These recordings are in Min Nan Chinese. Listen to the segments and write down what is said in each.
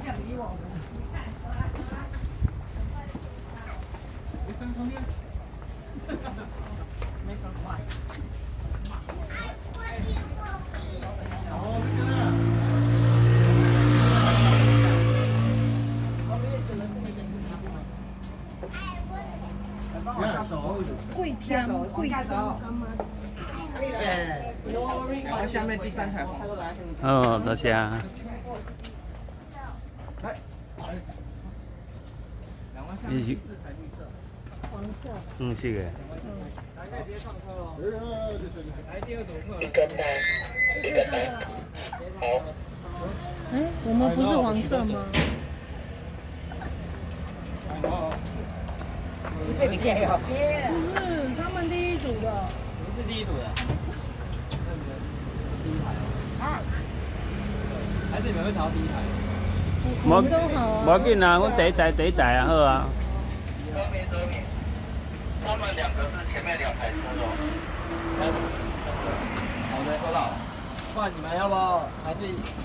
想理我們。 Mason, come here. Mason, why? Oh, look at that. 來幫我下手。跪天跪天幹嘛？然後下面第三台黃色。哦，多謝。來。兩萬下面第四台綠色。黃色。黃色的。來，可以直接上車嘍。來第二組客。好。哎，我們不是黃色嗎？不是，他們第一組的。不是第一組的。那你們第一排哦。還是你們會調第一排？無無緊啊，阮第一台第一台啊，好啊。說明說明，他們兩個是前面兩台車哦。好的，收到。不然你們要不要還是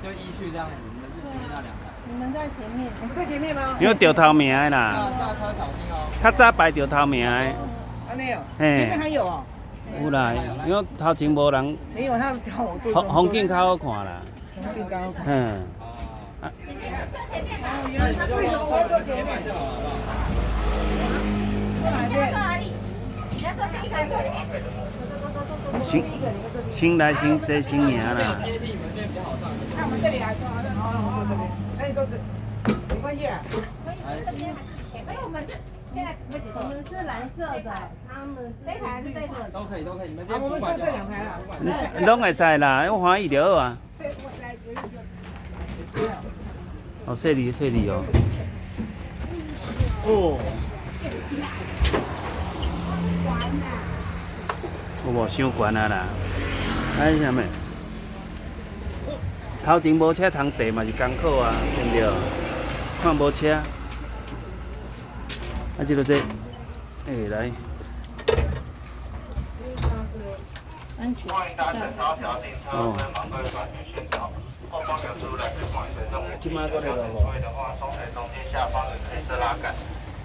就依序這樣子？你們是前面那兩台。你們在前面。我們在前面嗎？因為著頭名的啦。下車小心哦。較早排著頭名的。啊，沒有。前面還有哦。有啦，因為頭前無人。沒有，他頭。風風景較好看啦。風景較好看。嗯。啊。為什麼我要坐前面？你要坐哪裡？你要坐第一個，坐。先先來先坐先贏啦。那我們這裡來坐，好，好，坐這邊。那你坐這，沒關係啊。這邊還是前面？所以我們是現在我們是藍色的，他們是這台是這台。都可以，都可以，你們我們坐這兩台啦。攏會使啦，我歡喜就好啊。哦，細膩細膩哦。哦。有無傷懸啊啦？啊，啥物？頭前無車通趯嘛是艱苦啊，對毋對？看無車。啊，這個這，欸，來。安全。歡迎搭乘超小型車，身旁各位安全宣導。後方有失物來自廣水政府。這馬過來落對的話，雙腿中間下方有黑色拉桿，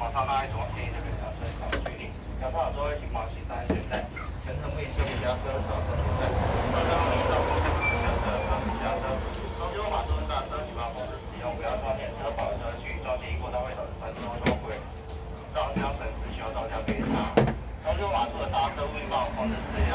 往上拉一組，建議這邊小車長距離。小朋友座位請綁繫上安全帶，全程不宜車加車，少車停載。車上遇到下車，下車。中間馬路大車，請幫控制使用，不要撞電車、跑車去撞擊過道會導致3宗交軌，造成損失，需要造價賠償。中間馬路的大車務必幫控制使用。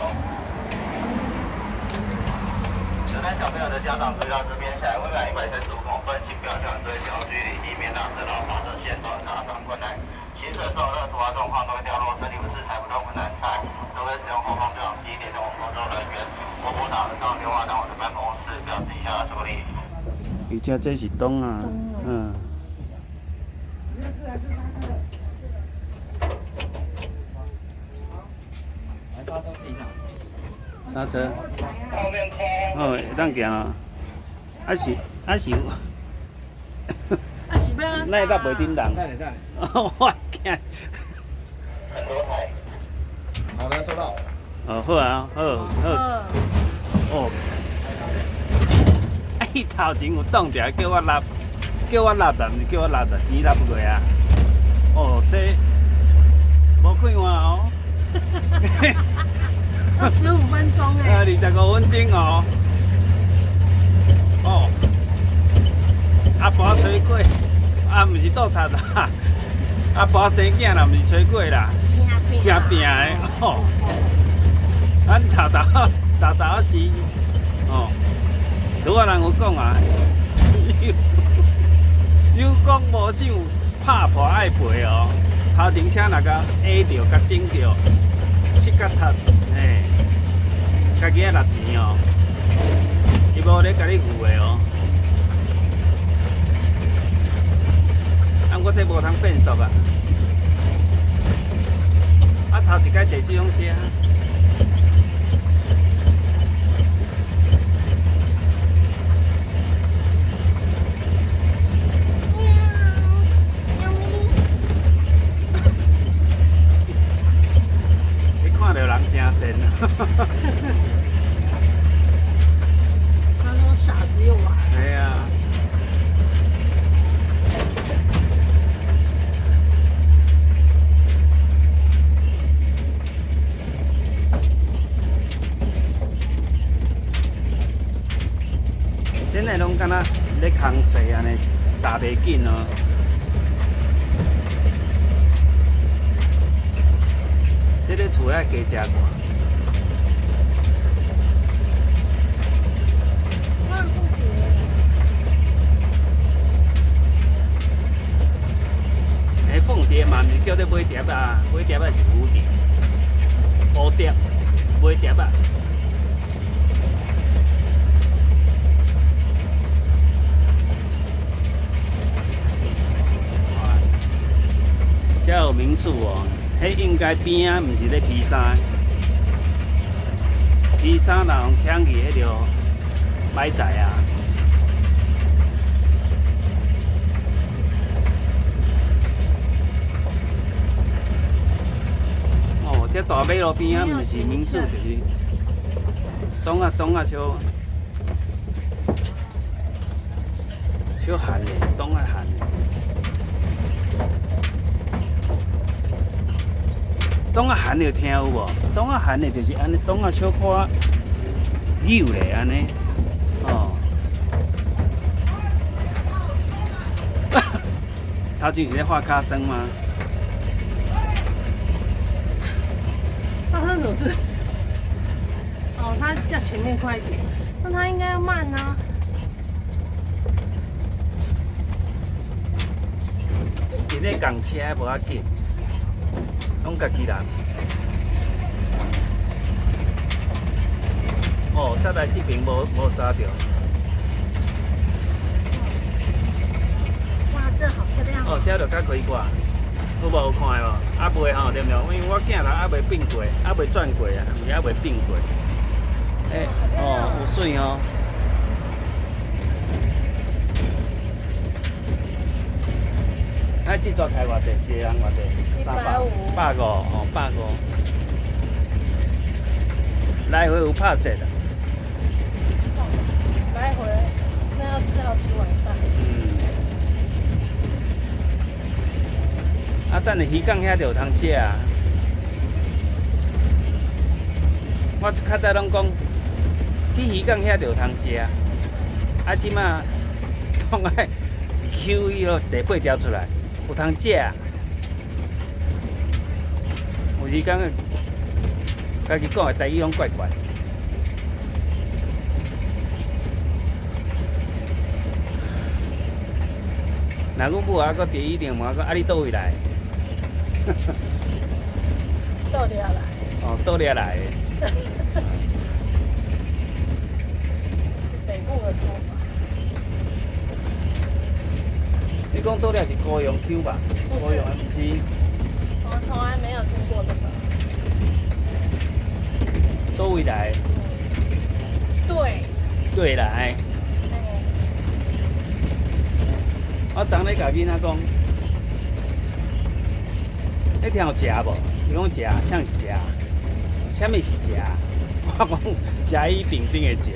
有帶小朋友的家長注意到這邊，小孩未滿135公分，請不要向追求距離，以免打車到發射線造成擦傷困難。行駛的時候，任何突發狀況都會掉落，身體不適踩不動很難踩，都會使用後方對講機聯絡工作人員，或撥打上電話到我的辦公室，表示以下的處理。而且這是東啊，嗯。來剎車試一下。剎車。哦，會當行啊。啊是啊是。啊是欲按那會搭袂叮當。等下等下。我驚。好的，收到。哦，好啊，好，好。哦。啊，伊頭前有擋一下，叫我納，叫我納啦，毋是叫我納啦，錢納落啊。哦，這無快活哦。25分鐘欸。啊，25分鐘哦。哦。阿婆吹過，啊，毋是倒塔啦。阿婆生囝啦，毋是吹過啦。真拼的哦。咱頭頭頭頭是哦，拄仔人有講啊，有講無想拍破愛賠哦。頭前車若共挨著、共整著，七甲七，嘿，家己愛納錢哦。伊無咧共你付的哦。啊，我這無通變速啊！啊，頭一擺坐這種車。你看著人真善。他說傻子又來。對啊。咧空势按呢，踏袂紧哦。这个厝爱加食寡。放蝴蝶。欸，凤蝶嘛，毋是叫做买蝶啊，买蝶仔是蝴蝶，蝴蝶，买蝶仔。哇，遮有民宿哦，彼应该边仔毋是咧披衫，披衫若用抢去，彼就歹在啊。哦，这大马路边仔毋是民宿，就是挡啊挡啊小小寒的，挡啊寒的。挡啊寒的有听有无？挡啊寒的就是按呢，挡啊小可扭咧按呢，哦。头前是咧画卡生吗？发生什么事？哦，他叫前面快一点，那他应该要慢啊。𪜶咧共车无要紧，拢家己人。哦，再来这边无扎著。哇，这好漂亮！哦，这就较开阔，有无有看的无？还袂吼，对毋对？因为我囝人还袂变过，还袂转过啊，毋是还袂变过。欸，哦，有媠哦。啊，这逝开偌济？一个人偌济？150。150哦，150。来回有拍折啊？来回那要吃好几碗饭。嗯。啊，等下渔港遐就有通食啊。我较早拢讲，去渔港遐就有通食。啊，这马拢爱抽彼个第八条出来，有通食。有时感觉家己讲的台语拢怪怪。若阮母还阁伫一定问我讲，啊你佗位来？倒掠来。哦，倒掠来的。是北部的说法。你讲倒掠是高雄腔吧？高雄的毋是。我从来没有听过这个。佗位来？对。对来。我昨日共囡仔讲，你听有食无？伊讲食，啥是食？啥物是食？我讲甲乙丙丁的食。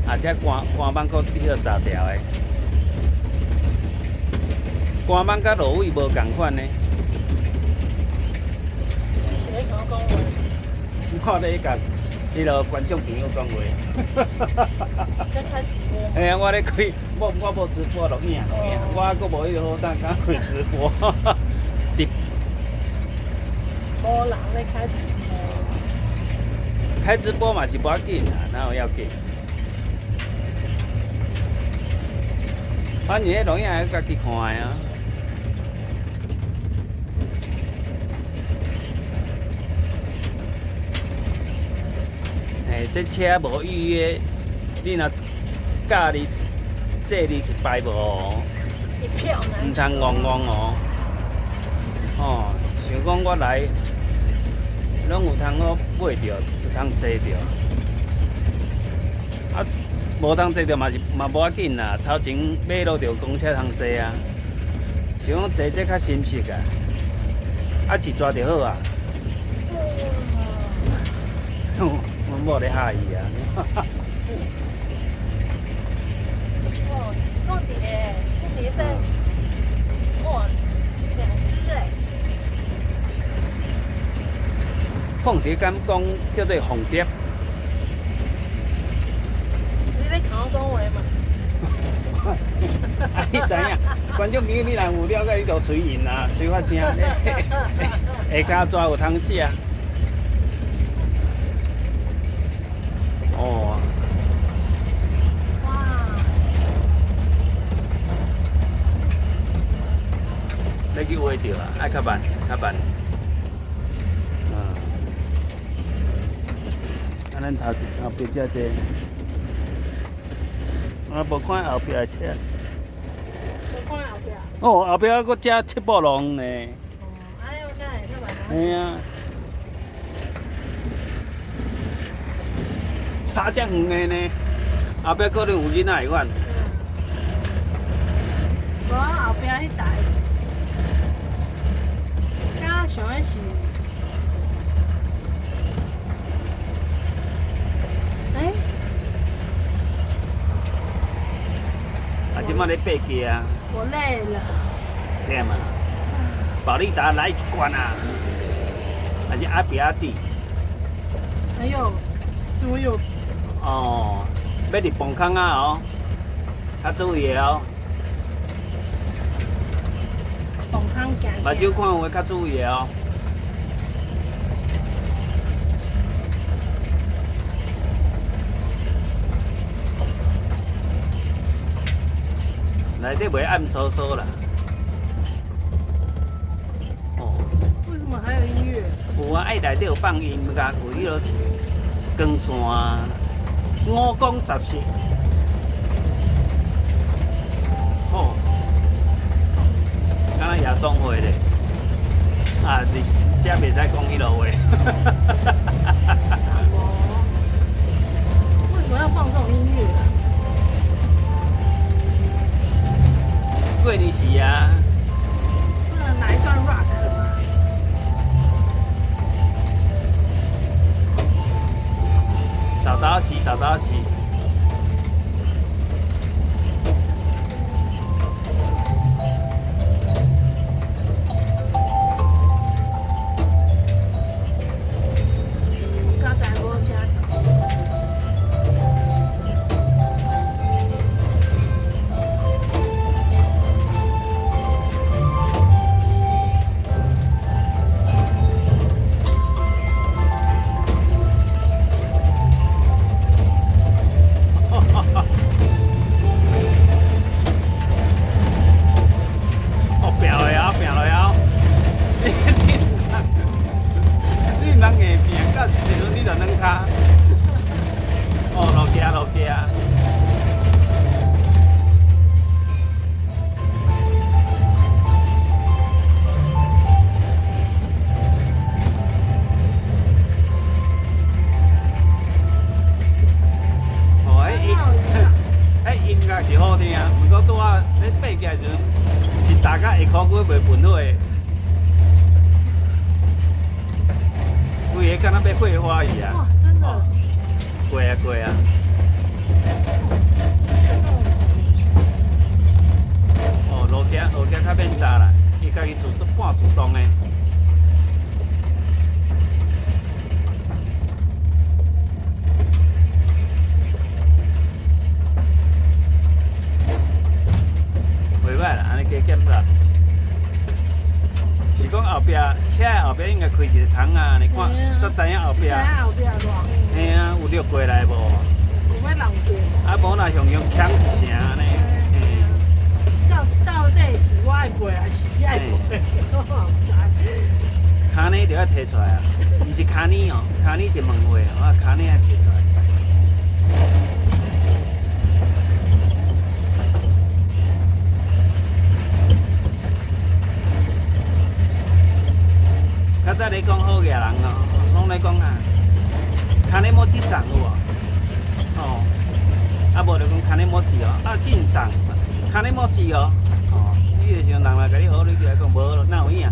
啊，这官官网阁彼个杂条的，官网佮芦苇无仝款呢。你是咧共我讲话？我咧共彼个观众朋友讲话。在开直播。嘿啊，我咧开，我无直播录影，录影，我阁无彼个好胆敢开直播。直。无人咧开直播。开直播嘛是无要紧啦，哪有要紧？反正彼录影爱家己看的啊。欸，这车无预约，你若驾你坐你一摆无哦？一票难毋通戆戆哦。哦，想讲我来，拢有通好买著，有通坐著。啊，无通坐著嘛是嘛无要紧啦，头前马路就有公车通坐啊。想讲坐这较心适啊，啊一逝就好啊。阮某咧吓伊啊！哇，凤蝶，凤蝶在，哇，两只哎。凤蝶敢讲叫做凤蝶？你知影？觀眾朋友，你若有了解，你就隨應啊，隨發聲。下跤紙有通寫。哦。哇！欲去畫著啊，愛較慢，較慢。啊。啊，咱頭前後壁遮濟，啊，無看後壁的車。無看後壁。哦，後壁閣遮七寶龍呢。哦，哎呦，哪會較慢？嘿啊。差遮遠的呢，後壁可能有囡仔會阮。無啊，後壁彼台，敢想的是，欸？啊，這擺咧爬機啊。我累了。忝啊！保力達來一罐啊，還是阿比阿弟？哎呦，怎麼有？哦，欲入磅空啊哦，較注意的哦。磅空行。目睭看有的較注意的哦。內底袂暗嗖嗖啦。哦。為什麼還有音樂？有啊，愛內底有放音樂，有彼囉光線，五光十色。吼，敢若夜總會咧，啊，是這袂使講彼囉話。為什麼要放這種音樂啊？過年時啊。不能來一段 rock 嗎？豆豆是豆豆是。剛才無車。哦，拼落啊，拼落啊！你毋通硬拼，到時陣你就軟跤。哦，落機啊，落機啊！哦，彼音樂是好聽，毋過拄仔咧爬起來時陣，是踏甲下箍骨袂噴火的，規个敢若欲火花去啊！哇，真的。過啊過啊！哦，路行路行較免踏啦，伊家己自半自動的。袂歹啦，按呢加減啦。是講後壁車的後壁應該開一個窗啊，你看，才知影後壁。知影後壁熱。嘿啊，有掠過來無？有欲漏著無？啊，無若雄雄鏘一聲按呢。到底是我愛過還是伊愛過？我嘛毋知。跤呢就愛提出來啊，毋是跤呢哦，跤呢是問話哦，啊，跤呢愛提出來。較早咧講好額人哦，攏咧講啊，跤呢毛子送有無？哦，啊無就講跤呢毛子哦，啊真送，跤呢毛子哦，哦，你就像人來共你學，你就愛講無，哪有影？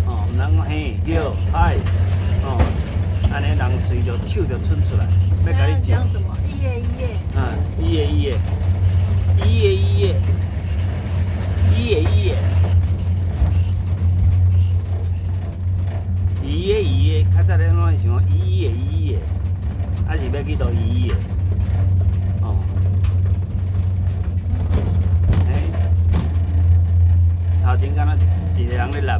哦，毋通講嘿對嗨，哦，按呢人喙就手就伸出來，欲共你食。講什麼？一頁一頁。嗯，一頁一頁，一頁一頁，一頁一頁。伊的伊的，較早咧攏會想講伊的伊的，啊是欲去佗伊的，哦，欸，前敢若一个人咧獁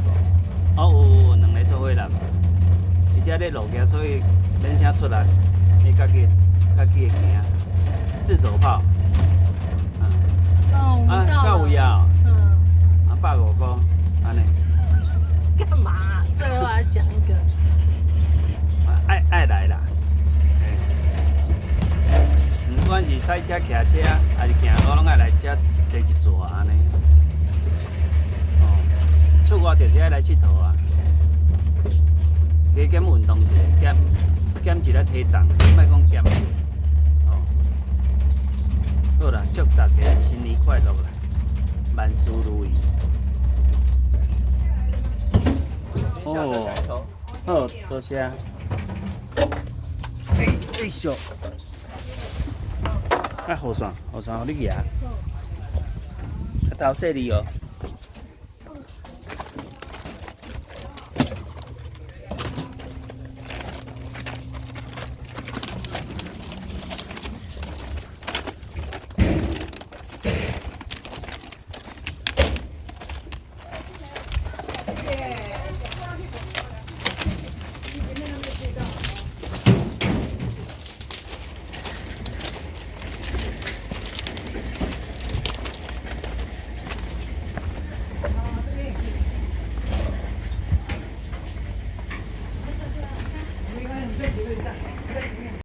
哦，哦有兩个做伙獁。伊遮咧路行，所以免啥出力，伊家己家己會行，自走炮。哦，我們啊，到了。到位啊，嗯。啊，150塊，按呢。幹嘛？最後來講一個。愛愛來啦。毋管是賽車、騎車，還是行路，攏愛來遮坐一坐按呢。哦，出外就是愛來𨑨迌啊。加減運動一下，減減一下體重，莫講減。哦，好啦，祝大家新年快樂啦，萬事如意。哦，好，多謝。哎哎咻！啊，雨傘，雨傘，予你舉。啊，頭細膩哦。